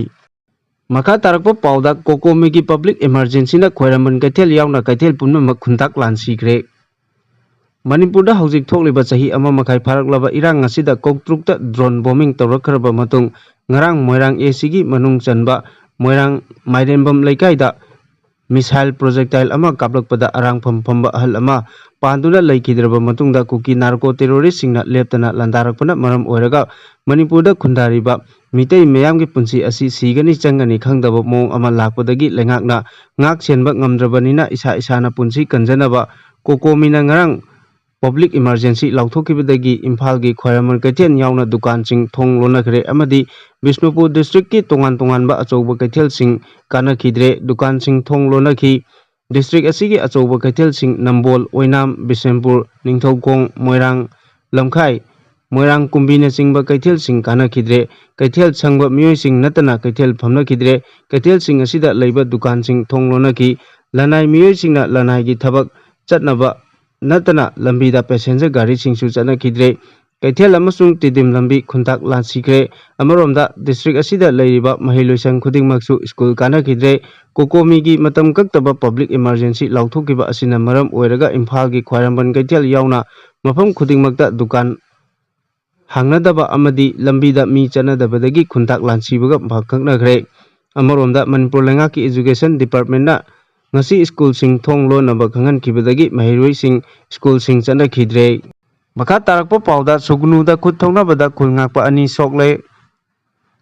ꯃꯈꯥ ꯇꯥꯔꯛꯄ ꯄꯥꯎꯗ, ꯀꯣꯀꯣꯃꯤꯒꯤ ꯄꯕ꯭ꯂꯤꯛ ꯏꯃꯔꯖꯦꯟꯁꯤꯅ ꯈ꯭ꯋꯥꯏꯔꯝꯕꯟ ꯀꯩꯊꯦꯜ ꯌꯥꯎꯅ ꯀꯩꯊꯦꯜ ꯄꯨꯝꯅꯃꯛ ꯈꯨꯟꯇꯥꯛ ꯂꯥꯟꯁꯤꯈ꯭ꯔꯦ꯫ ꯃꯅꯤꯄꯨꯔꯗ ꯍꯧꯖꯤꯛ ꯊꯣꯛꯂꯤꯕ ꯆꯍꯤ ꯑꯃ ꯃꯈꯥꯏ ꯐꯥꯔꯛꯂꯕ ꯏꯔꯥꯡ ꯑꯁꯤꯗ ꯀꯣꯛꯇ꯭ꯔꯨꯛꯇ ꯗ꯭ꯔꯣꯟ ꯕꯣꯝꯕꯤꯡ ꯇꯧꯔꯛꯈ꯭ꯔꯕ ꯃꯇꯨꯡ, ꯉꯔꯥꯡ ꯃꯣꯏꯔꯥꯡ ꯑꯦ ꯁꯤꯒꯤ ꯃꯅꯨꯡ ꯆꯟꯕ ꯃꯣꯏꯔꯥꯡ ꯃꯥꯏꯔꯦꯝꯕꯝ ꯂꯩꯀꯥꯏꯗ ꯃꯤꯁꯥꯏꯜ ꯄ꯭ꯔꯣꯖꯦꯛꯇꯥꯏꯜ ꯑꯃ ꯀꯥꯞꯂꯛꯄꯗ ꯑꯔꯥꯡꯐꯝ ꯐꯝꯕ ꯑꯍꯜ ꯑꯃ ꯄꯥꯟꯗꯨꯅ ꯂꯩꯈꯤꯗ꯭ꯔꯕ ꯃꯇꯨꯡꯗ, ꯀꯨꯀꯤ ꯅꯥꯔꯀꯣ ꯇꯦꯔꯣꯔꯤꯁꯁꯤꯡꯅ ꯂꯦꯞꯇꯅ ꯂꯥꯟꯗꯥꯔꯛꯄꯅ ꯃꯔꯝ ꯑꯣꯏꯔꯒ ꯃꯅꯤꯄꯨꯔꯗ ꯈꯨꯟꯗꯥꯔꯤꯕ ꯃꯤꯇꯩ ꯃꯤꯌꯥꯝꯒꯤ ꯄꯨꯟꯁꯤ ꯑꯁꯤ ꯁꯤꯒꯅꯤ ꯆꯪꯒꯅꯤ ꯈꯪꯗꯕ ꯃꯑꯣꯡ ꯑꯃ ꯂꯥꯛꯄꯗꯒꯤ ꯂꯩꯉꯥꯛꯅ ꯉꯥꯛ ꯁꯦꯟꯕ ꯉꯝꯗ꯭ꯔꯕꯅꯤꯅ ꯏꯁꯥ ꯏꯁꯥꯅ ꯄꯨꯟꯁꯤ ꯀꯟꯖꯅꯕ ꯀꯣꯀꯣꯃꯤꯅ ꯉꯔꯥꯡ ꯄꯕ꯭ꯂꯤꯛ ꯏꯃꯔꯖꯦꯟꯁꯤ ꯂꯥꯎꯊꯣꯛꯈꯤꯕꯗꯒꯤ ꯏꯝꯐꯥꯜꯒꯤ ꯈ꯭ꯋꯥꯏꯔꯝꯕꯟ ꯀꯩꯊꯦꯜ ꯌꯥꯎꯅ ꯗꯨꯀꯥꯟꯁꯤꯡ ꯊꯣꯡ ꯂꯣꯟꯅꯈ꯭ꯔꯦ ꯑꯃꯗꯤ ꯕꯤꯁꯅꯨꯄꯨꯔ ꯗꯤꯁꯇ꯭ꯔꯤꯛꯀꯤ ꯇꯣꯉꯥꯟ ꯇꯣꯉꯥꯟꯕ ꯑꯆꯧꯕ ꯀꯩꯊꯦꯜꯁꯤꯡ ꯀꯥꯟꯅꯈꯤꯗ꯭ꯔꯦ꯫ ꯗꯨꯀꯥꯟꯁꯤꯡ ꯊꯣꯡ ꯂꯣꯟꯅꯈꯤ꯫ ꯗꯤꯁꯇ꯭ꯔꯤꯛ ꯑꯁꯤꯒꯤ ꯑꯆꯧꯕ ꯀꯩꯊꯦꯜꯁꯤꯡ ꯅꯝꯕꯣꯜ, ꯑꯣꯏꯅꯥꯝ, ꯕꯤꯁꯦꯝꯄꯨꯔ, ꯅꯤꯡꯊꯧꯈꯣꯡ, ꯃꯣꯏꯔꯥꯡ, ꯂꯝꯈꯥꯏ, ꯃꯣꯏꯔꯥꯡ ꯀꯨꯝꯕꯤꯅꯆꯤꯡꯕ ꯀꯩꯊꯦꯜꯁꯤꯡ ꯀꯥꯟꯅꯈꯤꯗ꯭ꯔꯦ꯫ ꯀꯩꯊꯦꯜ ꯁꯪꯕ ꯃꯤꯑꯣꯏꯁꯤꯡ ꯅꯠꯇꯅ ꯀꯩꯊꯦꯜ ꯐꯝꯅꯈꯤꯗ꯭ꯔꯦ꯫ ꯀꯩꯊꯦꯜꯁꯤꯡ ꯑꯁꯤꯗ ꯂꯩꯕ ꯗꯨꯀꯥꯟꯁꯤꯡ ꯊꯣꯡ ꯂꯣꯟꯅꯈꯤ꯫ ꯂꯅꯥꯏ ꯃꯤꯑꯣꯏꯁꯤꯡꯅ ꯂꯅꯥꯏꯒꯤ ꯊꯕꯛ ꯆꯠꯅꯕ ꯅꯠꯇꯅ ꯂꯝꯕꯤꯗ ꯄꯦꯁꯦꯟꯖꯔ ꯒꯥꯔꯤꯁꯤꯡꯁꯨ ꯆꯠꯅꯈꯤꯗ꯭ꯔꯦ꯫ ꯀꯩꯊꯦꯜ ꯑꯃꯁꯨꯡ ꯇꯤꯗꯤꯝ ꯂꯝꯕꯤ ꯈꯨꯟꯇꯥꯛ ꯂꯥꯟꯁꯤꯈ꯭ꯔꯦ꯫ ꯑꯃꯔꯣꯝꯗ, ꯗꯤꯁꯇ꯭ꯔꯤꯛ ꯑꯁꯤꯗ ꯂꯩꯔꯤꯕ ꯃꯍꯩꯂꯣꯏꯁꯪ ꯈꯨꯗꯤꯡꯃꯛꯁꯨ ꯁ꯭ꯀꯨꯜ ꯀꯥꯟꯅꯈꯤꯗ꯭ꯔꯦ꯫ ꯀꯣꯀꯣꯃꯤꯒꯤ ꯃꯇꯝ ꯀꯛꯇꯕ ꯄꯕ꯭ꯂꯤꯛ ꯏꯃꯔꯖꯦꯟꯁꯤ ꯂꯥꯎꯊꯣꯛꯈꯤꯕ ꯑꯁꯤꯅ ꯃꯔꯝ ꯑꯣꯏꯔꯒ ꯏꯝꯐꯥꯜꯒꯤ ꯈ꯭ꯋꯥꯏꯔꯝꯕꯟ ꯀꯩꯊꯦꯜ ꯌꯥꯎꯅ ꯃꯐꯝ ꯈꯨꯗꯤꯡꯃꯛꯇ ꯗꯨꯀꯥꯟ ꯍꯥꯡꯅꯗꯕ ꯑꯃꯗꯤ ꯂꯝꯕꯤꯗ ꯃꯤ ꯆꯠꯅꯗꯕꯗꯒꯤ ꯈꯨꯟꯇꯥꯛ ꯂꯥꯟꯁꯤꯕꯒ ꯄꯥꯡꯈꯛꯅꯈ꯭ꯔꯦ꯫ ꯑꯃꯔꯣꯝꯗ, ꯃꯅꯤꯄꯨꯔ ꯂꯩꯉꯥꯛꯀꯤ ꯏꯖꯨꯀꯦꯁꯟ ꯗꯤꯄꯥꯔꯠꯃꯦꯟꯅ ꯉꯁꯤ ꯁ꯭ꯀꯨꯜꯁꯤꯡ ꯊꯣꯡ ꯂꯣꯟꯅꯕ ꯈꯪꯍꯟꯈꯤꯕꯗꯒꯤ ꯃꯍꯩꯔꯣꯏꯁꯤꯡ ꯁ꯭ꯀꯨꯜꯁꯤꯡ ꯆꯠꯅꯈꯤꯗ꯭ꯔꯦ꯫ ꯃꯈꯥ ꯇꯥꯔꯛꯄ ꯄꯥꯎꯗ, ꯁꯨꯒꯅꯨꯗ ꯈꯨꯠ ꯊꯧꯅꯕꯗ ꯈꯨꯜ ꯉꯥꯛꯄ ꯑꯅꯤ ꯁꯣꯛꯂꯦ꯫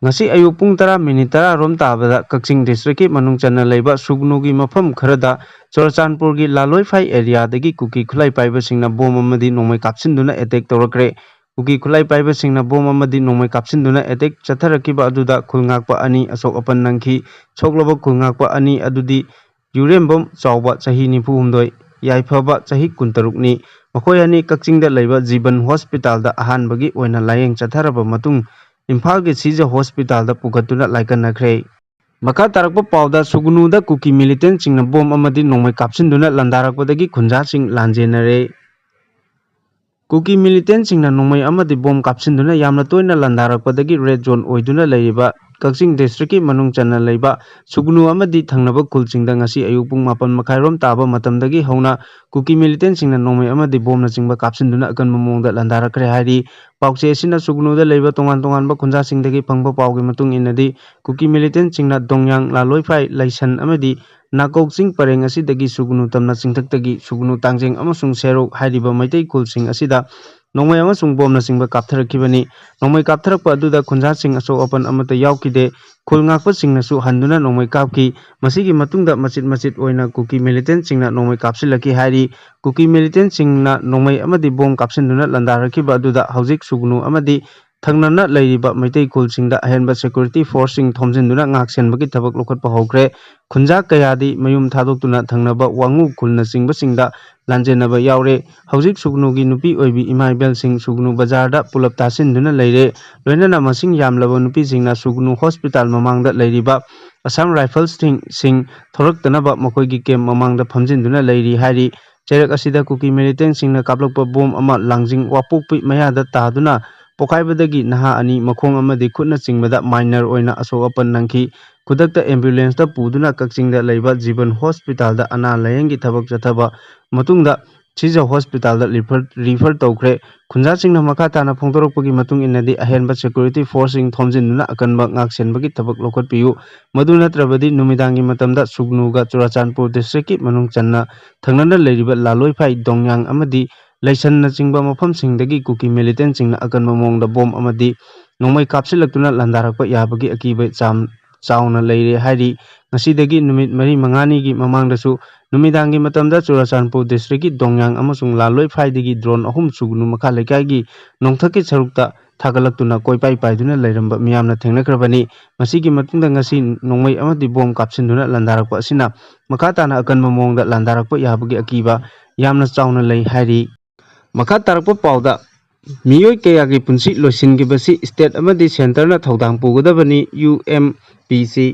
ꯉꯁꯤ ꯑꯌꯨꯛ ꯄꯨꯡ ꯇꯔꯥ ꯃꯤꯅꯤꯠ ꯇꯔꯥ ꯔꯣꯝ ꯇꯥꯕꯗ ꯀꯛꯆꯤꯡ ꯗꯤꯁꯇ꯭ꯔꯤꯛꯀꯤ ꯃꯅꯨꯡ ꯆꯟꯅ ꯂꯩꯕ ꯁꯨꯒꯅꯨꯒꯤ ꯃꯐꯝ ꯈꯔꯗ ꯆꯨꯔꯆꯥꯟꯄꯨꯔꯒꯤ ꯂꯥꯂꯣꯏꯐꯥꯏ ꯑꯦꯔꯤꯌꯥꯗꯒꯤ ꯀꯨꯀꯤ ꯈꯨꯠꯂꯥꯏ ꯄꯥꯏꯕꯁꯤꯡꯅ ꯕꯣꯝ ꯑꯃꯗꯤ ꯅꯣꯡꯃꯩ ꯀꯥꯞꯁꯤꯟꯗꯨꯅ ꯑꯦꯇꯦꯛ ꯇꯧꯔꯛꯈ꯭ꯔꯦ꯫ ꯀꯨꯀꯤ ꯈꯨꯠꯂꯥꯏ ꯄꯥꯏꯕꯁꯤꯡꯅ ꯕꯣꯝ ꯑꯃꯗꯤ ꯅꯣꯡꯃꯩ ꯀꯥꯞꯁꯤꯟꯗꯨꯅ ꯑꯦꯇꯦꯛ ꯆꯠꯊꯔꯛꯈꯤꯕ ꯑꯗꯨꯗ ꯈꯨꯜ ꯉꯥꯛꯄ ꯑꯅꯤ ꯑꯁꯣꯛ ꯑꯄꯟ ꯅꯪꯈꯤ꯫ ꯁꯣꯛꯂꯕ ꯈꯨꯜ ꯉꯥꯛꯄ ꯑꯅꯤ ꯑꯗꯨꯗꯤ ꯌꯨꯔꯦꯝꯕꯝ ꯆꯥꯎꯕ, ꯆꯍꯤ ꯅꯤꯐꯨ ꯍꯨꯝꯗꯣꯏ, ꯌꯥꯏꯐꯕ, ꯆꯍꯤ ꯀꯨꯟꯇꯔꯨꯛꯅꯤ꯫ ꯃꯈꯣꯏ ꯑꯅꯤ ꯀꯛꯆꯤꯡꯗ ꯂꯩꯕ ꯖꯤꯕꯟ ꯍꯣꯁꯄꯤꯇꯥꯜꯗ ꯑꯍꯥꯟꯕꯒꯤ ꯑꯣꯏꯅ ꯂꯥꯌꯦꯡ ꯆꯠꯊꯔꯕ ꯃꯇꯨꯡ ꯏꯝꯐꯥꯜꯒꯤ ꯁꯤꯖ ꯍꯣꯁꯄꯤꯇꯥꯜꯗ ꯄꯨꯈꯠꯇꯨꯅ ꯂꯥꯏꯀꯠꯅꯈ꯭ꯔꯦ꯫ ꯃꯈꯥ ꯇꯥꯔꯛꯄ ꯄꯥꯎꯗ, ꯁꯨꯒꯅꯨꯗ ꯀꯨꯀꯤ ꯃꯤꯂꯤꯇꯦꯟꯁꯤꯡꯅ ꯕꯣꯝ ꯑꯃꯗꯤ ꯅꯣꯡꯃꯩ ꯀꯥꯞꯁꯤꯟꯗꯨꯅ ꯂꯥꯟꯗꯥꯔꯛꯄꯗꯒꯤ ꯈꯨꯟꯖꯥꯁꯤꯡ ꯂꯥꯟꯖꯦꯟꯅꯔꯦ꯫ ꯀꯨꯀꯤ ꯃꯤꯂꯤꯇꯦꯟꯁꯤꯡꯅ ꯅꯣꯡꯃꯩ ꯑꯃꯗꯤ ꯕꯣꯝ ꯀꯥꯞꯁꯤꯟꯗꯨꯅ ꯌꯥꯝꯅ ꯇꯣꯏꯅ ꯂꯥꯟꯗꯥꯔꯛꯄꯗꯒꯤ ꯔꯦꯗ ꯖꯣꯟ ꯑꯣꯏꯗꯨꯅ ꯂꯩꯔꯤꯕ ꯀꯛꯆꯤꯡ ꯗꯤꯁꯇ꯭ꯔꯤꯛꯀꯤ ꯃꯅꯨꯡ ꯆꯟꯅ ꯂꯩꯕ ꯁꯨꯒꯅꯨ ꯑꯃꯗꯤ ꯊꯪꯅꯕ ꯈꯨꯜꯁꯤꯡꯗ ꯉꯁꯤ ꯑꯌꯨꯛ ꯄꯨꯡ ꯃꯥꯄꯟ ꯃꯈꯥꯏꯔꯣꯝ ꯇꯥꯕ ꯃꯇꯝꯗꯒꯤ ꯍꯧꯅ ꯀꯨꯀꯤ ꯃꯤꯂꯤꯇꯦꯟꯁꯤꯡꯅ ꯅꯣꯡꯃꯩ ꯑꯃꯗꯤ ꯕꯣꯝꯅꯆꯤꯡꯕ ꯀꯥꯞꯁꯤꯟꯗꯨꯅ ꯑꯀꯟꯕ ꯃꯑꯣꯡꯗ ꯂꯥꯟꯗꯥꯔꯛꯈ꯭ꯔꯦ ꯍꯥꯏꯔꯤ꯫ ꯄꯥꯎꯆꯦ ꯑꯁꯤꯅ ꯁꯨꯒꯅꯨꯗ ꯂꯩꯕ ꯇꯣꯉꯥꯟ ꯇꯣꯉꯥꯟꯕ ꯈꯨꯟꯖꯥꯁꯤꯡꯗꯒꯤ ꯐꯪꯕ ꯄꯥꯎꯒꯤ ꯃꯇꯨꯡ ꯏꯟꯅꯗꯤ, ꯀꯨꯀꯤ ꯃꯤꯂꯤꯇꯦꯟꯁꯤꯡꯅ ꯗꯣꯡꯌꯥꯡ, ꯂꯥꯂꯣꯏꯐꯥꯏ, ꯂꯩꯁꯟ ꯑꯃꯗꯤ ꯅꯥꯀꯧ ꯆꯤꯡ ꯄꯔꯦꯡ ꯑꯁꯤꯗꯒꯤ ꯁꯨꯒꯅꯨ ꯇꯝꯅ ꯆꯤꯡꯊꯛꯇꯒꯤ ꯁꯨꯒꯅꯨ, ꯇꯥꯡꯖꯦꯡ ꯑꯃꯁꯨꯡ ꯁꯦꯔꯣꯛ ꯍꯥꯏꯔꯤꯕ ꯃꯩꯇꯩ ꯈꯨꯜꯁꯤꯡ ꯑꯁꯤꯗ ꯅꯣꯡꯃꯩ ꯑꯃꯁꯨꯡ ꯕꯣꯝꯅꯆꯤꯡꯕ ꯀꯥꯞꯊꯔꯛꯈꯤꯕꯅꯤ꯫ ꯅꯣꯡꯃꯩ ꯀꯥꯞꯊꯔꯛꯄ ꯑꯗꯨꯗ ꯈꯨꯟꯖꯥꯁꯤꯡ ꯑꯁꯣꯛ ꯑꯄꯟ ꯑꯃꯠꯇ ꯌꯥꯎꯈꯤꯗꯦ꯫ ꯈꯨꯜ ꯉꯥꯛꯄꯁꯤꯡꯅꯁꯨ ꯍꯟꯗꯨꯅ ꯅꯣꯡꯃꯩ ꯀꯥꯞꯈꯤ꯫ ꯃꯁꯤꯒꯤ ꯃꯇꯨꯡꯗ ꯃꯆꯤꯠ ꯃꯆꯤꯠ ꯑꯣꯏꯅ ꯀꯨꯀꯤ ꯃꯤꯂꯤꯇꯦꯟꯁꯤꯡꯅ ꯅꯣꯡꯃꯩ ꯀꯥꯞꯁꯤꯜꯂꯛꯈꯤ ꯍꯥꯏꯔꯤ꯫ ꯀꯨꯀꯤ ꯃꯤꯂꯤꯇꯦꯟꯁꯤꯡꯅ ꯅꯣꯡꯃꯩ ꯑꯃꯗꯤ ꯕꯣꯝ ꯀꯥꯞꯁꯤꯟꯗꯨꯅ ꯂꯥꯟꯗꯥꯔꯛꯈꯤꯕ ꯑꯗꯨꯗ ꯍꯧꯖꯤꯛ ꯁꯨꯒꯅꯨ ꯑꯃꯗꯤ ꯊꯪꯅꯅ ꯂꯩꯔꯤꯕ ꯃꯩꯇꯩ ꯈꯨꯜꯁꯤꯡꯗ ꯑꯍꯦꯟꯕ ꯁꯦꯀ꯭ꯌꯨꯔꯤꯇꯤ ꯐꯣꯔꯁꯁꯤꯡ ꯊꯣꯝꯖꯤꯟꯗꯨꯅ ꯉꯥꯛ ꯁꯦꯟꯕꯒꯤ ꯊꯕꯛ ꯂꯧꯈꯠꯄ ꯍꯧꯈ꯭ꯔꯦ꯫ ꯈꯨꯟꯖꯥ ꯀꯌꯥꯗꯤ ꯃꯌꯨꯝ ꯊꯥꯗꯣꯛꯇꯨꯅ ꯊꯪꯅꯕ ꯋꯥꯉꯨ ꯈꯨꯜꯅꯆꯤꯡꯕꯁꯤꯡꯗ ꯂꯥꯟꯖꯦꯟꯅꯕ ꯌꯥꯎꯔꯦ꯫ ꯍꯧꯖꯤꯛ ꯁꯨꯒꯅꯨꯒꯤ ꯅꯨꯄꯤ ꯑꯣꯏꯕꯤ ꯏꯃꯥ ꯏꯕꯦꯜꯁꯤꯡ ꯁꯨꯒꯅꯨ ꯕꯖꯥꯔꯗ ꯄꯨꯂꯞ ꯇꯥꯁꯤꯟꯗꯨꯅ ꯂꯩꯔꯦ꯫ ꯂꯣꯏꯅꯅ ꯃꯁꯤꯡ ꯌꯥꯝꯂꯕ ꯅꯨꯄꯤꯁꯤꯡꯅ ꯁꯨꯒꯅꯨ ꯍꯣꯁꯄꯤꯇꯥꯜ ꯃꯃꯥꯡꯗ ꯂꯩꯔꯤꯕ ꯑꯁꯥꯝ ꯔꯥꯏꯐꯜꯁꯤꯡ ꯊꯣꯔꯛꯇꯅꯕ ꯃꯈꯣꯏꯒꯤ ꯀꯦꯝꯞ ꯃꯃꯥꯡꯗ ꯐꯝꯖꯤꯟꯗꯨꯅ ꯂꯩꯔꯤ ꯍꯥꯏꯔꯤ꯫ ꯆꯩꯔꯛ ꯑꯁꯤꯗ ꯀꯨꯀꯤ ꯃꯤꯂꯤꯇꯦꯟꯁꯤꯡꯅ ꯀꯥꯞꯂꯛꯄ ꯕꯣꯝ ꯑꯃ ꯂꯥꯡꯖꯤꯡ ꯋꯥꯄꯣꯛꯄꯤ ꯃꯌꯥꯗ ꯇꯥꯗꯨꯅ ꯄꯣꯈꯥꯏꯕꯗꯒꯤ ꯅꯍꯥ ꯑꯅꯤ ꯃꯈꯣꯡ ꯑꯃꯗꯤ ꯈꯨꯠꯅꯆꯤꯡꯕꯗ ꯃꯥꯏꯅꯔ ꯑꯣꯏꯅ ꯑꯁꯣꯛ ꯑꯄꯟ ꯅꯪꯈꯤ꯫ ꯈꯨꯗꯛꯇ ꯑꯦꯝꯕꯨꯂꯦꯟꯁꯇ ꯄꯨꯗꯨꯅ ꯀꯛꯆꯤꯡꯗ ꯂꯩꯕ ꯖꯤꯕꯟ ꯍꯣꯁꯄꯤꯇꯥꯜꯗ ꯑꯅꯥ ꯂꯥꯌꯦꯡꯒꯤ ꯊꯕꯛ ꯆꯠꯊꯕ ꯃꯇꯨꯡꯗ ꯁꯤꯖ ꯍꯣꯁꯄꯤꯇꯥꯜꯗ ꯔꯤꯐꯔ, ꯔꯤꯐꯔ ꯇꯧꯈ꯭ꯔꯦ꯫ ꯈꯨꯟꯖꯥꯁꯤꯡꯅ ꯃꯈꯥ ꯇꯥꯅ ꯐꯣꯡꯗꯣꯔꯛꯄꯒꯤ ꯃꯇꯨꯡ ꯏꯟꯅꯗꯤ ꯑꯍꯦꯟꯕ ꯁꯦꯀ꯭ꯌꯨꯔꯤꯇꯤ ꯐꯣꯔꯁꯁꯤꯡ ꯊꯣꯝꯖꯤꯟꯗꯨꯅ ꯑꯀꯟꯕ ꯉꯥꯛꯁꯦꯟꯕꯒꯤ ꯊꯕꯛ ꯂꯧꯈꯠꯄꯤꯌꯨ꯫ ꯃꯗꯨ ꯅꯠꯇ꯭ꯔꯕꯗꯤ ꯅꯨꯃꯤꯗꯥꯡꯒꯤ ꯃꯇꯝꯗ ꯁꯨꯒꯅꯨꯒ ꯆꯨꯔꯥꯆꯥꯟꯄꯨꯔ ꯗꯤꯁꯇ꯭ꯔꯤꯛꯀꯤ ꯃꯅꯨꯡ ꯆꯟꯅ ꯊꯪꯅꯅ ꯂꯩꯔꯤꯕ ꯂꯥꯂꯣꯏꯐꯥꯏ, ꯗꯣꯡꯌꯥꯡ ꯑꯃꯗꯤ ꯂꯩꯁꯟꯅꯆꯤꯡꯕ ꯃꯐꯝꯁꯤꯡꯗꯒꯤ ꯀꯨꯀꯤ ꯃꯤꯂꯤꯇꯦꯟꯁꯤꯡꯅ ꯑꯀꯟꯕ ꯃꯑꯣꯡꯗ ꯕꯣꯝ ꯑꯃꯗꯤ ꯅꯣꯡꯃꯩ ꯀꯥꯞꯁꯤꯜꯂꯛꯇꯨꯅ ꯂꯥꯟꯗꯥꯔꯛꯄ ꯌꯥꯕꯒꯤ ꯑꯀꯤꯕ ꯆꯥꯝ ꯆꯥꯎꯅ ꯂꯩꯔꯦ ꯍꯥꯏꯔꯤ꯫ ꯉꯁꯤꯗꯒꯤ ꯅꯨꯃꯤꯠ ꯃꯔꯤ ꯃꯉꯥꯅꯤꯒꯤ ꯃꯃꯥꯡꯗꯁꯨ ꯅꯨꯃꯤꯗꯥꯡꯒꯤ ꯃꯇꯝꯗ ꯆꯨꯔꯥꯆꯥꯟꯄꯨꯔ ꯗꯤꯁꯇ꯭ꯔꯤꯛꯀꯤ ꯗꯣꯡꯌꯥꯡ ꯑꯃꯁꯨꯡ ꯂꯥꯂꯣꯏꯐꯥꯏꯗꯒꯤ ꯗ꯭ꯔꯣꯟ ꯑꯍꯨꯝ ꯁꯨꯒꯅꯨ ꯃꯈꯥ ꯂꯩꯀꯥꯏꯒꯤ ꯅꯣꯡꯊꯛꯀꯤ ꯁꯔꯨꯛꯇ ꯊꯥꯒꯠꯂꯛꯇꯨꯅ ꯀꯣꯏꯄꯥꯏ ꯄꯥꯏꯗꯨꯅ ꯂꯩꯔꯝꯕ ꯃꯤꯌꯥꯝꯅ ꯊꯦꯡꯅꯈ꯭ꯔꯕꯅꯤ꯫ ꯃꯁꯤꯒꯤ ꯃꯇꯨꯡꯗ ꯉꯁꯤ ꯅꯣꯡꯃꯩ ꯑꯃꯗꯤ ꯕꯣꯝ ꯀꯥꯞꯁꯤꯟꯗꯨꯅ ꯂꯥꯟꯗꯥꯔꯛꯄ ꯑꯁꯤꯅ ꯃꯈꯥ ꯇꯥꯅ ꯑꯀꯟꯕ ꯃꯑꯣꯡꯗ ꯂꯥꯟꯗꯥꯔꯛꯄ ꯌꯥꯕꯒꯤ ꯑꯀꯤꯕ ꯌꯥꯝꯅ ꯆꯥꯎꯅ ꯂꯩ ꯍꯥꯏꯔꯤ꯫ ꯃꯈꯥ ꯇꯥꯔꯛꯄ ꯄꯥꯎꯗ, ꯃꯤꯑꯣꯏ ꯀꯌꯥꯒꯤ ꯄꯨꯟꯁꯤ ꯂꯣꯏꯁꯤꯟꯈꯤꯕꯁꯤ ꯁ꯭ꯇꯦꯠ ꯑꯃꯗꯤ ꯁꯦꯟꯇꯔꯅ ꯊꯧꯗꯥꯡ ꯄꯨꯒꯗꯕꯅꯤ, ꯌꯨ ꯑꯦꯝ ꯄꯤ ꯁꯤ꯫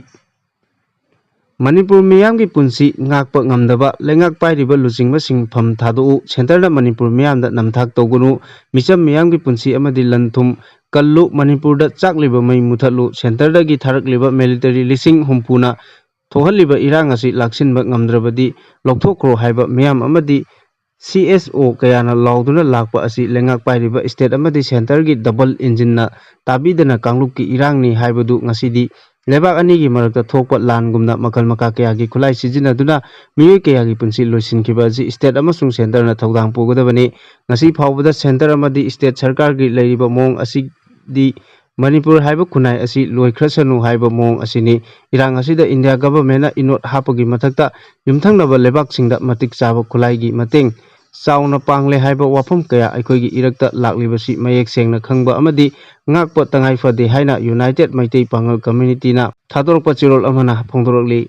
ꯃꯅꯤꯄꯨꯔ ꯃꯤꯌꯥꯝꯒꯤ ꯄꯨꯟꯁꯤ ꯉꯥꯛꯄ ꯉꯝꯗꯕ ꯂꯩꯉꯥꯛ ꯄꯥꯏꯔꯤꯕ ꯂꯨꯆꯤꯡꯕꯁꯤꯡ ꯐꯝ ꯊꯥꯗꯣꯛꯎ, ꯁꯦꯟꯇꯔꯅ ꯃꯅꯤꯄꯨꯔ ꯃꯤꯌꯥꯝꯗ ꯅꯝꯊꯥꯛ ꯇꯧꯒꯅꯨ, ꯃꯤꯆꯝ ꯃꯤꯌꯥꯝꯒꯤ ꯄꯨꯟꯁꯤ ꯑꯃꯗꯤ ꯂꯟ ꯊꯨꯝ ꯀꯜꯂꯨ, ꯃꯅꯤꯄꯨꯔꯗ ꯆꯥꯛꯂꯤꯕ ꯃꯩ ꯃꯨꯊꯠꯂꯨ, ꯁꯦꯟꯇꯔꯗꯒꯤ ꯊꯥꯔꯛꯂꯤꯕ ꯃꯤꯂꯤꯇꯔꯤ ꯂꯤꯁꯤꯡ ꯍꯨꯝꯐꯨꯅ ꯊꯣꯛꯍꯜꯂꯤꯕ ꯏꯔꯥꯡ ꯑꯁꯤ ꯂꯥꯛꯁꯤꯟꯕ ꯉꯝꯗ꯭ꯔꯕꯗꯤ ꯂꯧꯊꯣꯛꯈ꯭ꯔꯣ ꯍꯥꯏꯕ ꯃꯤꯌꯥꯝ ꯑꯃꯗꯤ ꯁꯤ ꯑꯦꯁ ꯑꯣ ꯀꯌꯥꯅ ꯂꯥꯎꯗꯨꯅ ꯂꯥꯛꯄ ꯑꯁꯤ ꯂꯩꯉꯥꯛ ꯄꯥꯏꯔꯤꯕ ꯁ꯭ꯇꯦꯠ ꯑꯃꯗꯤ ꯁꯦꯟꯇꯔꯒꯤ ꯗꯕꯜ ꯏꯟꯖꯤꯟꯅ ꯇꯥꯕꯤꯗꯅ ꯀꯥꯡꯂꯨꯞꯀꯤ ꯏꯔꯥꯡꯅꯤ ꯍꯥꯏꯕꯗꯨ ꯉꯁꯤꯗꯤ ꯂꯩꯕꯥꯛ ꯑꯅꯤꯒꯤ ꯃꯔꯛꯇ ꯊꯣꯛꯄ ꯂꯥꯟꯒꯨꯝꯅ ꯃꯈꯜ ꯃꯀꯥ ꯀꯌꯥꯒꯤ ꯈꯨꯠꯂꯥꯏ ꯁꯤꯖꯤꯟꯅꯗꯨꯅ ꯃꯤꯑꯣꯏ ꯀꯌꯥꯒꯤ ꯄꯨꯟꯁꯤ ꯂꯣꯏꯁꯤꯟꯈꯤꯕ ꯑꯁꯤ ꯁ꯭ꯇꯦꯠ ꯑꯃꯁꯨꯡ ꯁꯦꯟꯇꯔꯅ ꯊꯧꯗꯥꯡ ꯄꯨꯒꯗꯕꯅꯤ꯫ ꯉꯁꯤ ꯐꯥꯎꯕꯗ ꯁꯦꯟꯇꯔ ꯑꯃꯗꯤ ꯁ꯭ꯇꯦꯠ ꯁꯔꯀꯥꯔꯒꯤ ꯂꯩꯔꯤꯕ ꯃꯑꯣꯡ ꯑꯁꯤꯗꯤ ꯃꯅꯤꯄꯨꯔ ꯍꯥꯏꯕ ꯈꯨꯟꯅꯥꯏ ꯑꯁꯤ ꯂꯣꯏꯈ꯭ꯔꯁꯅꯨ ꯍꯥꯏꯕ ꯃꯑꯣꯡ ꯑꯁꯤꯅꯤ꯫ ꯏꯔꯥꯡ ꯑꯁꯤꯗ ꯏꯟꯗꯤꯌꯥ ꯒꯚꯔꯟꯃꯦꯟꯠꯅ ꯏꯅꯣꯠ ꯍꯥꯞꯄꯒꯤ ꯃꯊꯛꯇ ꯌꯨꯝꯊꯪꯅꯕ ꯂꯩꯕꯥꯛꯁꯤꯡꯗ ꯃꯇꯤꯛ ꯆꯥꯕ ꯈꯨꯠꯂꯥꯏꯒꯤ ꯃꯇꯦꯡ ꯆꯥꯎꯅ ꯄꯥꯡꯂꯦ ꯍꯥꯏꯕ ꯋꯥꯐꯝ ꯀꯌꯥ ꯑꯩꯈꯣꯏꯒꯤ ꯏꯔꯛꯇ ꯂꯥꯛꯂꯤꯕꯁꯤ ꯃꯌꯦꯛ ꯁꯦꯡꯅ ꯈꯪꯕ ꯑꯃꯗꯤ ꯉꯥꯛꯄ ꯇꯉꯥꯏ ꯐꯗꯦ ꯍꯥꯏꯅ ꯌꯨꯅꯥꯏꯇꯦꯠ ꯃꯩꯇꯩ ꯄꯥꯉꯜ ꯀꯝꯃ꯭ꯌꯨꯅꯤꯇꯤꯅ ꯊꯥꯗꯣꯔꯛꯄ ꯆꯦꯔꯣꯜ ꯑꯃꯅ ꯐꯣꯡꯗꯣꯔꯛꯂꯤ꯫